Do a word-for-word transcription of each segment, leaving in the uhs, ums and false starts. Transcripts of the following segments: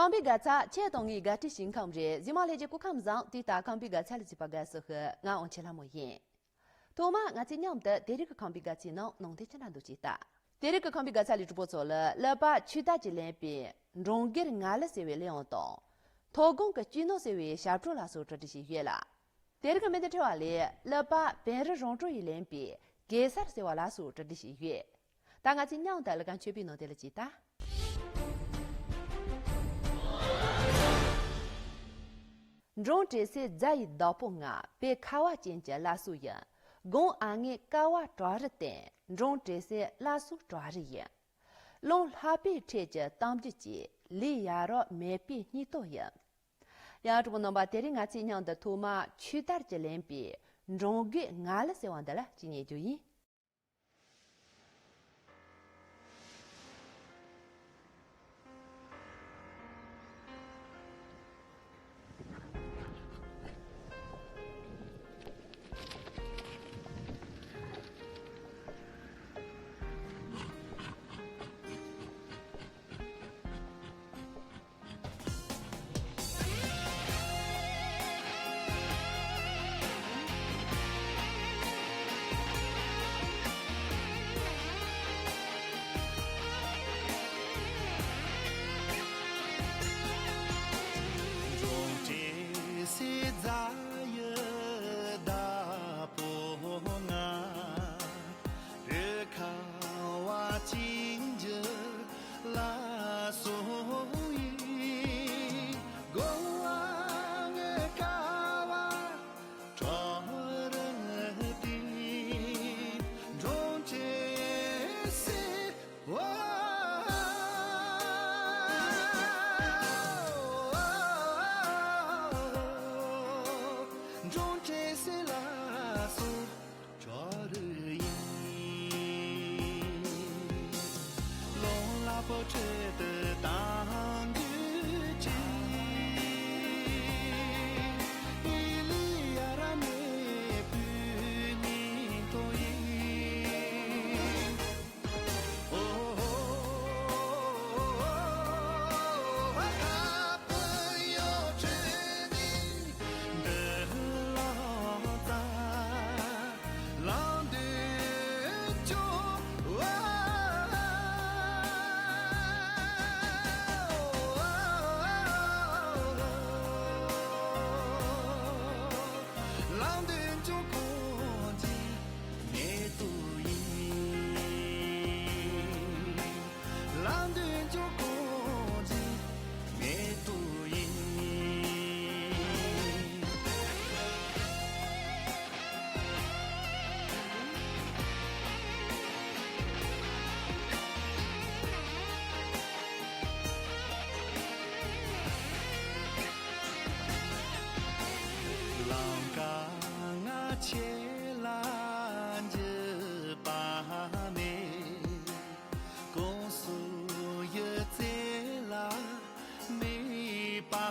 ཁམས་པའི་དགའ་ཚལ་ཁྱེད་དང་ངའི་དགའ་སྤྲོའི་ཞིང་ཁམས་རེད། གཟིགས་མོ་ལྷན་རྒྱས་སྐུ་ཁམས་བཟང་། དུས་ལྟར་ཁམས་པའི་དགའ་ཚལ་ལ་གཟིགས་པ་དགའ་བསུ་ཞུ། ང་དབང་ཆེན་ལྷ་མོ་ཡིན། ཐོག་མར་ང་ཚོས་མཉམ་དུ་དེ་རིང་གི་ཁམས་པའི་དགའ་ཚལ་ནང་ནང་དོན་ཅི་འདྲ་འདུག་ཅེས་ལྟ། དེ་རིང་གི་ཁམས་པའི་དགའ་ཚལ་ལས་གྲོགས་པོ་ཚོ་ལ་ཀླུ་པ་ཆོས་དར་གྱིས་ལེན་པའི་འབྲོང་རྒན་ང་ལ་ཟེར་བའི་གླུ་དབྱངས་དང་། མཐོ་སྒང་གི་སྤྱི་ནོར་ཟེར་བའི་ཞབས་བྲོ་ལ་སོགས་གྲ་སྒྲིག་བྱས་ཡོད་ལ། དེ་རིང་གི་མི་འདི་ཁྲི་བ་ལས་ཀླུ་པ་བན་རི་རང་གྲོལ་ཡིས་ལེན་པའི་གེ་སར་ཟེར་བ་ལ་སོགས་གྲ་སྒྲིག་བྱས་ཡོད། ད་ང་ཚོས་མཉམ་དུ་གླུ་ཁང་མཆོད་པའི་ནང་དེ་ལ་ཅིག་ལྟ། འབྲོང་བྲེ་སེར་རྫ་ཡི་བདག་པོ་ང་། བོད་ཁ་བ་ཅན་གྱི་བླ་སྲོག་ཡིན། དགུང་ཨ་ངེ་ཀ་བ་བྲག་རི་བསྟེན། འབྲོང་བྲེ་སེར་བླ་སྲོག་བྲག་རི་ཡིན། རླུང་ལྷགས་པའི་འཕྲེད་ཀྱི་གཏམ་རྒྱུད་ཀྱི། ལས་ཡ་རབས་མེད་པའི་སྙིང་སྟོབས་ཡིན། ཡང་གྲོགས་པོ་རྣམ་པ། དེ་རིང་ང་ཚོས་མཉམ་དུ་ཐོག་མར་ཆོས་དར་གྱིས་ལེན་པའི་འབྲོང་རྒན་ང་ལ་ཟེར་བ་འདི་ལ་ཅིག་ཉན་རྒྱུ་ཡིན། འབྲོང་བྲེ་སེར་རྫ་ཡི་བདག་པོ་ང་། བོད་ཁ་བ་ཅན་གྱི་བླ་སྲོག་ཡིན། དགུང་ཨ་ངེ་ཀ་བ་བྲག་རི་བསྟེན། འབྲོང་བྲེ་སེར། འོ། འབྲོང་བྲེ་སེར་བླ་སྲོག་བྲག་རི་ཡིན། རླུང་ལྷགས་པའི་འཕྲེད་དུ་གཏམ་རྒྱུད་ཀྱི། ཨི་ལི་ཡ་ར་མེད་པའི་སྙིང་སྟོབས་ཡིན། ལམ་དུ་འཇུག་གོང་འཇིག་མེད་དུ་ཡིན། ལམ་དུ་འཇུག་གོང་འཇིག་མེད་དུ་ཡིན། ལམ་ཀ་ང་ཆེ་ལ་འཇིགས་པ་མེད། ཀུང་སུ་ཡི་རྩེ་ལ་མེད་པ་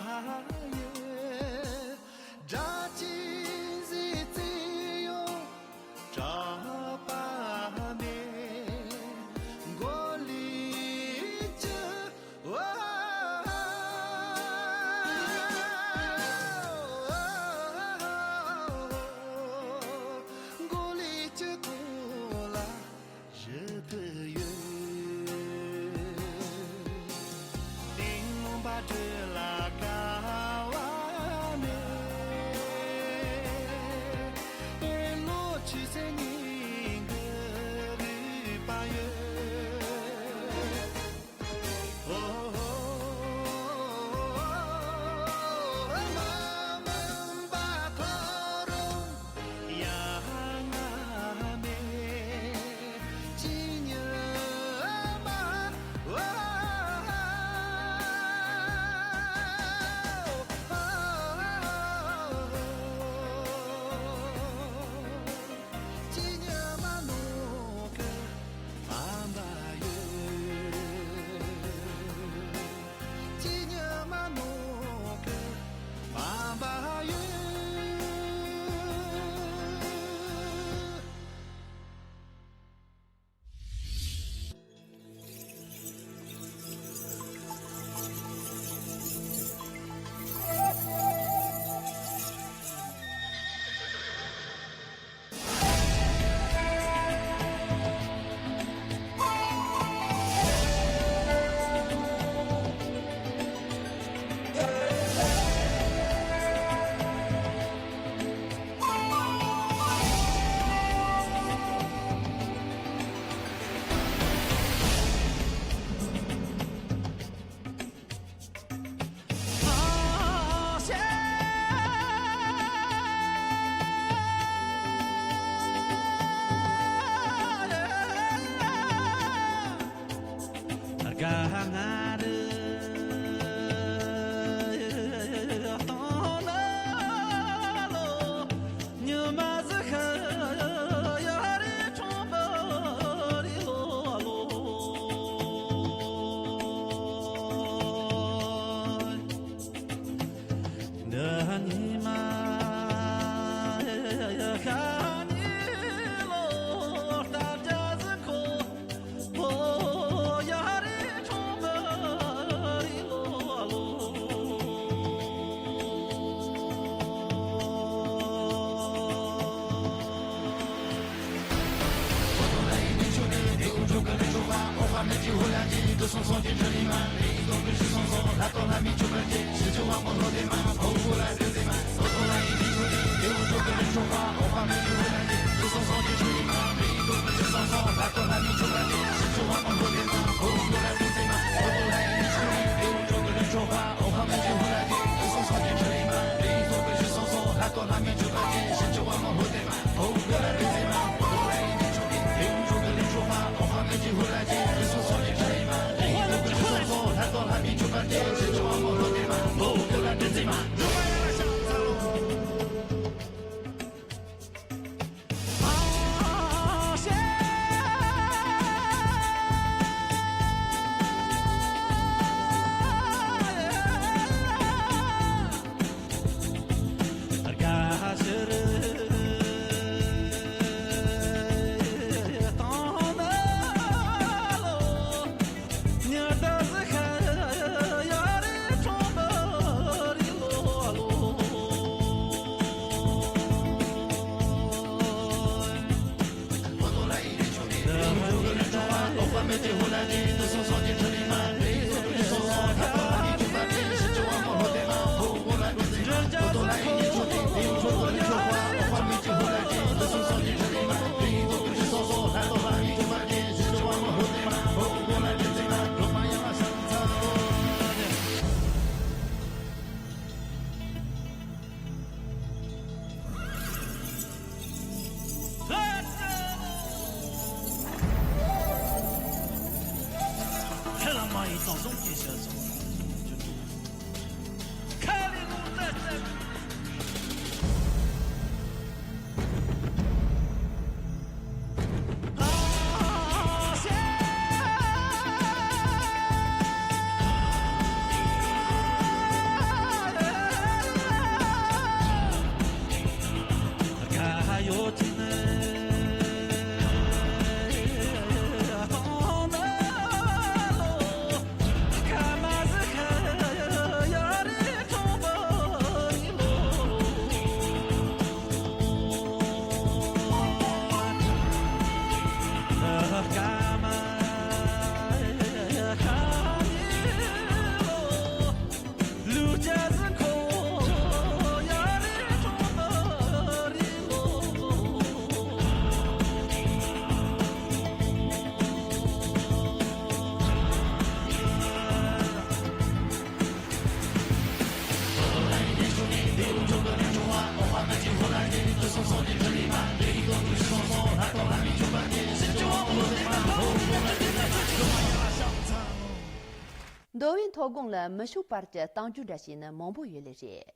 མདོ་དབུས་མཐོ་སྒང་ལ་མི་ཤུགས་བར་གྱི་གཏམ་རྒྱུད་འདྲ་ཞིག་ནི་མང་པོ་ཡོད་ལེ་རེད།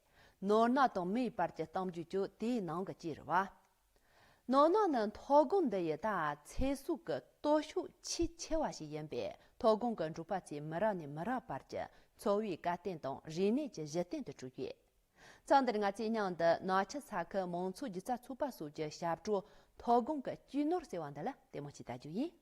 ནོར་གནག་དང་མིའི་བར་གྱི་གཏམ་རྒྱུད་ཀྱང་དེའི་ནང་གི་གཅིག་རེད་བ། ནོར་གནག་ནི་མཐོ་སྒང་འདི་ཡི་ད་ཚེ་སྲོག་གི་སྟོབས་ཤུགས་ཆེས་ཆེ་བ་ཞིག་ཡིན་པས། མཐོ་སྒང་གི་འབྲོག་པ་ཚོས་མི་རབས་ནས་མི་རབས་བར་གྱི་འཚོ་བའི་ཀ་རྟེན་དང་རིག་གནས་ཀྱི་གཞི་རྟེན་དུ་གྲུབ་ཡོད། མཚམས་འདིར་ང་ཚོས་མཉམ་དུ་ནག་ཆུ་ས་ཁུལ་མང་ཚོགས་སྒྱུ་རྩལ་ཚོགས་པ་སོགས་ཀྱི་ཞབས་བྲོ་མཐོ་སྒང་གི་རྒྱུ་ནོར་ཟེར་བ་འདི་ལ་ལྟད་མོ་ཞིག་ལྟ་རྒྱུ་ཡིན།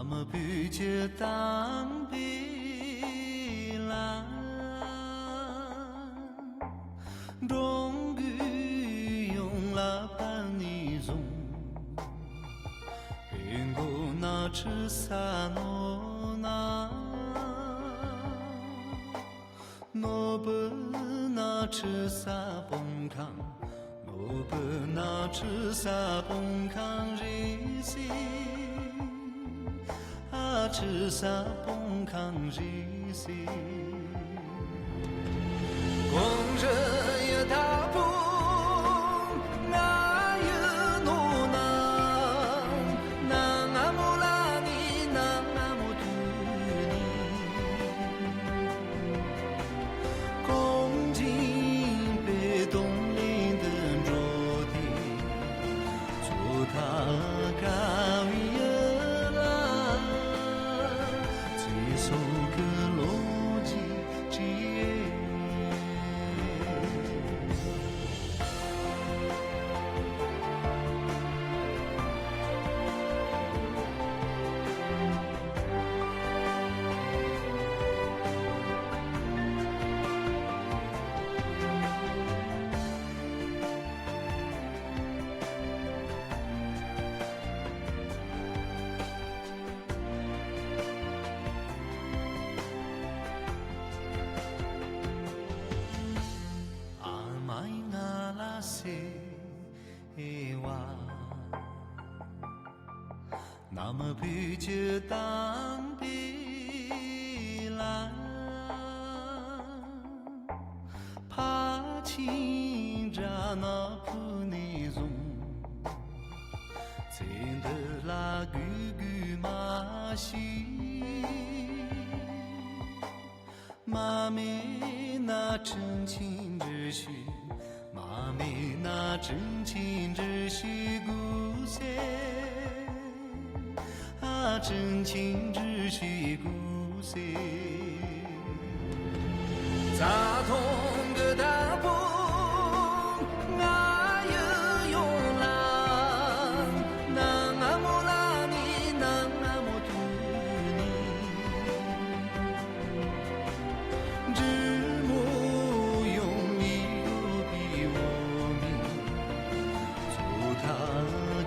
མ་བུ་ཁྱེད་དམ་པའི་ལམ། འགྲོ་མགོན་ཡོངས་ལ་ཕན་ནུས་གསུངས། བོད་མགོ་ན་ཁྲི་ས་ནོར་ན། ནོར་བུ་ན་ཁྲི་ས་སྤུངས་ཁང་། ནོར་བུ་ན་ཁྲི་ས་སྤུངས་ཁང་རེད་ཟེར། ཨ་ཁྲི་ས་སྤུངས་ཁང་རེད་ཟེར། གངས་རི་ཡི་མཐའ་སྤུངས་ང་ཡི་ནོར་ན། ན་ང་མོ་ལ་ནི་ན་ང་མོ་དུ་ནི། གངས་ཅན་པའི་གདོང་ལེན་དུ་འགྲོ་དེ། ཚོ་ཐག་དཀར་བའི་ཡུལ་ལ། ཚེ་སྲོག་གི་ལོ་རྒྱུས་བྲིས། ཨ་མ་ཡིས་ང་ལ་ཟེར་བ། ནམ་བུ་ཁྱེད་དམ་པའི་ལམ། ཕ་ཆིང་དགྲ་ནག་ཕུ་ནས་བཟུང་། ཚེ་འདི་ལ་གུས་གུས་མ་ཤི། མ་མེད་ན་དྲིན་ཆེན་འདྲི་ཞུ། མ་མེད་ན་དྲིན་ཆེན་འདྲི་ཞུ་དགོས་ཟེར། ཨ་དྲིན་ཆེན་འདྲི་ཞུ་དགོས་ཟེར། རྩྭ་ཐང་གི་བདག་པོ་ང་ཡི་ཡོང་ལ། ན་ང་མོ་ལ་ནི་ན་ང་མོ་ཐུག་ནི། འབྲི་མོ་ཡོང་ནི་ཡོད་པའི་འོ་མའི། ཚོ་ཐག་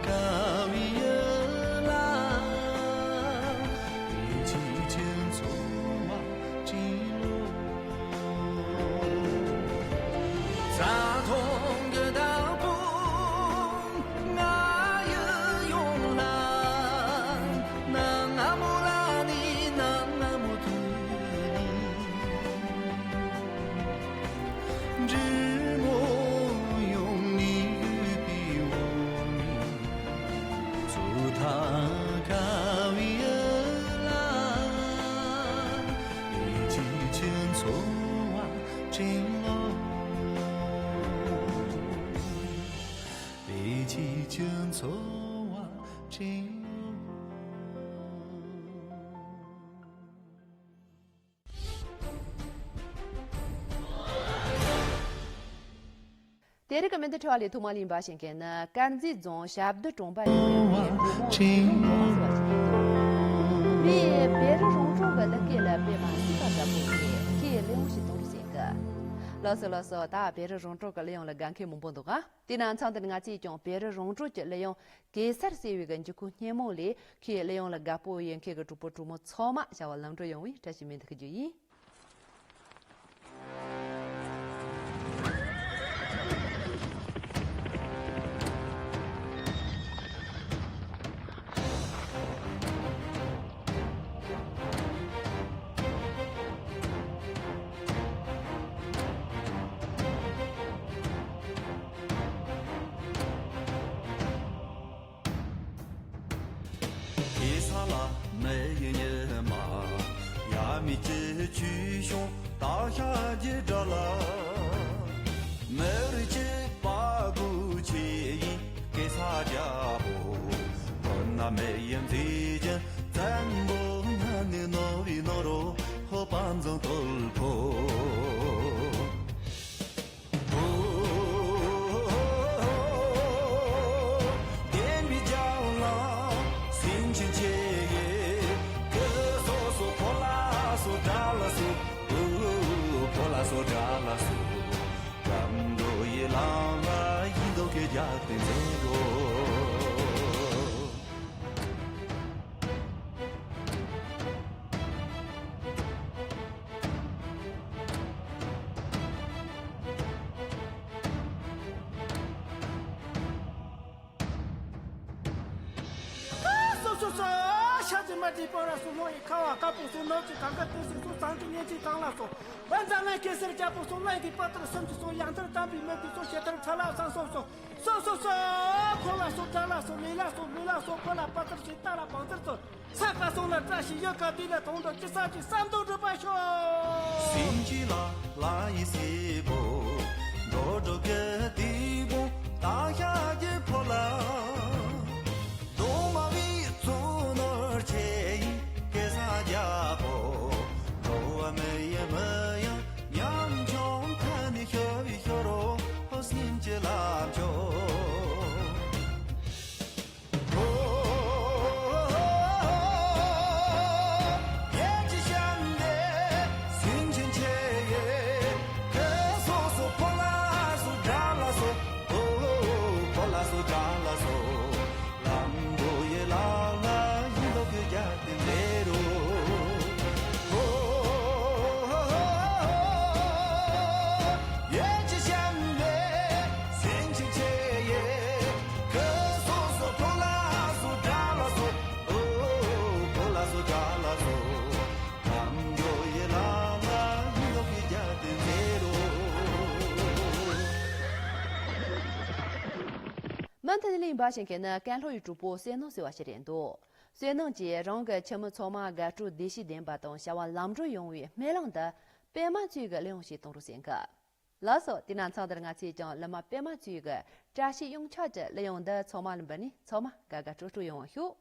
དཀར་བའི་ཡུལ་ལ། བདེ་སྐྱིད་ཀྱི་འཚོ་བ་བྱིན་རོགས། རྩྭ་ཐང་གི་བདག་པོ་ང་ཡི་ཡོང་ལ། ན་ང་མོ་ལ་ནི་ན་ང་མོ་ཐུག་ནི། འབྲི་མོ་ཡོང་ནི་ཡོད་པའི་འོ་མའི། ཚོ་ཐག་དཀར་བའི་ཡུལ་ལ། བདེ་སྐྱིད་ཀྱི་འཚོ་བ་བྱིན་རོགས། བདེ་སྐྱིད་ཀྱི་འཚོ་བ་བྱིན་རོགས། དེ་རིང་གི་མི་འདི་ཁྲི་བ་ལས་ཐོག་མ་ལིན་པ་ཞིག་གི་ནི་དཀར་མཛེས་རྫོང་ཞབས་བདུད་གྲོང་པ་ཡིན་པའི་བུ་མོ་ཆུང་ཆུང་ཟེར་བ་ཞིག་ཡིན། མི་བེ་རི་རོང་འབྲོག་གི་གླུ་སྐད་ལ་དཔེ་མ་སྲིད་པ་འདྲ་པོ་རེད། ཁྱེད་ཀྱིས་གླུ་དབྱངས་ཤིག་གཏོང་རོགས་བྱེད་གི། ལགས་སོ་ལགས་སོ། ད་བེ་རི་རོང་འབྲོག་གི་གླུ་དབྱངས་ལ་དགའ་མཁན་མང་པོ་འདུག་ག། དེ་ན་མཚམས་འདིར་ང་ཚོས་ཀྱང་བེ་རི་རོང་འབྲོག་གི་གླུ་དབྱངས་གེ་སར་ཟེར་བའི་གི་འགྱུར་ཁུག་སྙན་མོ་ལས་ཁྱེད་ཀྱི་གླུ་དབྱངས་ལ་དགའ་པོ་ཡོད་མཁན་གྱི་གྲོགས་པོ་གྲོགས་མོ་ཚང་མ་བྱ་བ་ལམ་འགྲོ་ཡོང་བའི་བཀྲ་ཤིས་སྨོན་འདེགས་ཞུ་རྒྱུ་ཡིན། གེ་སར་ལ་མི་ཡི་ཉི་མ། ཡ་མི་ཅི་ཆུ་ཤོང་ད་ཤ་རྒྱུ་འདྲ་ལ། མི་རིགས་གཅིག་པ་དགོས་ཆེ་ཡིན་གེ་སར་རྒྱལ་པོ། ཁོ་ན་མི་ཡི་མཛེས་ཅན་བཙན་པོ་ང་ནི་ནོར་བུའི་ནོར་བུ་ཧོ་པ་འཛིན་དོལ་པོ། བདེན་པའི་རྒྱལ་ལ་སེམས་ཅན་ཆེ་ཡི། ཅེས་པོ་ར་སོ་ལྷོ་ཡི་ཁ་བ་དཀར་པོ་སོ་ནོར་གྱི་གང་ག་དུས་སུ་སོ་ཚང་གི་ཉེ་ཅིག་གང་ལ་སོ། བན་ཛ་ལན་གེ་སར་རྒྱལ་པོ་སོ་གླིང་གི་པ་ཏར་སུམ་ཅུ་སོ་ཡང་ཐར་དམ་པའི་མི་དེ་སོ་ཤེ་ཐར་ཁྲ་ལ་སང་སོ་སོ། སོ་སོ་སོ། ཁོ་ལ་སོ་དགྲ་ལ་སོ་ལས་ལ་སོ་ལུས་ལ་སོ་ཁོ་ལ་པ་ཏར་ཞིག་རྟ་ལ་བང་ཏར་སོ། ས་ཀ་སོང་ལ་བཀྲ་ཤིས་ཡོད་ག་དེ་ལ་དོང་དུ་ཅི་ས་ཅི་བསམ་དོ་འགྲུབ་པ་ཤོག་སེང་གེ་ལ་ལ་ཡི་སི་པོ། འགྲོ་འགྲོ་གི་དི་པོ་ད་ཤ་གི་ཕོ་ལ། རྡོ་མ་བི་ཚུ་ནོར་ཆེ་ཡི་སྐལ་ས་རྒྱ་པོ། འགྲོ་བ་མི་ཡི་མི་ཡང་ཉམ་ཆུང་ཁ་ནི་ཤོ་བི་ཤོ་རོ་ཧོ་སེང་གེ་ལ་མཆོག་མུ་མཐུད་ནས་ལེན་པ་ཞིག་གི་ནི་ཀན་ལྷོ་ཡི་གྲོགས་པོ་བསོད་ནམས་ཟེར་བ་ཞིག་རེད་འདུག་བསོད་ནམས་ཀྱིས་རང་གི་ཁྱིམ་མི་ཚང་མ་དགའ་སྤྲོ་བདེ་སྐྱིད་ལྡན་པ་དང་བྱ་བ་ལམ་འགྲོ་ཡོང་བའི་སྨོན་ལམ་འདི་པད་མ་མཚོ་ཡི་གི་གླུ་དབྱངས་ཤིག་གཏོང་རོགས་ཟེར་གི། ལགས་སོ། དེ་ན་མཚམས་འདིར་ང་ཚོས་ཀྱང་གླུ་མ་པད་མ་མཚོ་ཡི་གི་བཀྲ་ཤིས་གཡུ་མཆོག་གི་གླུ་དབྱངས་འདི་ཚང་མ་ལ་འབུལ་ནས་ཚང་མ་དགའ་དགའ་སྤྲོ་སྤྲོ་ཡོང་བ་ཤོག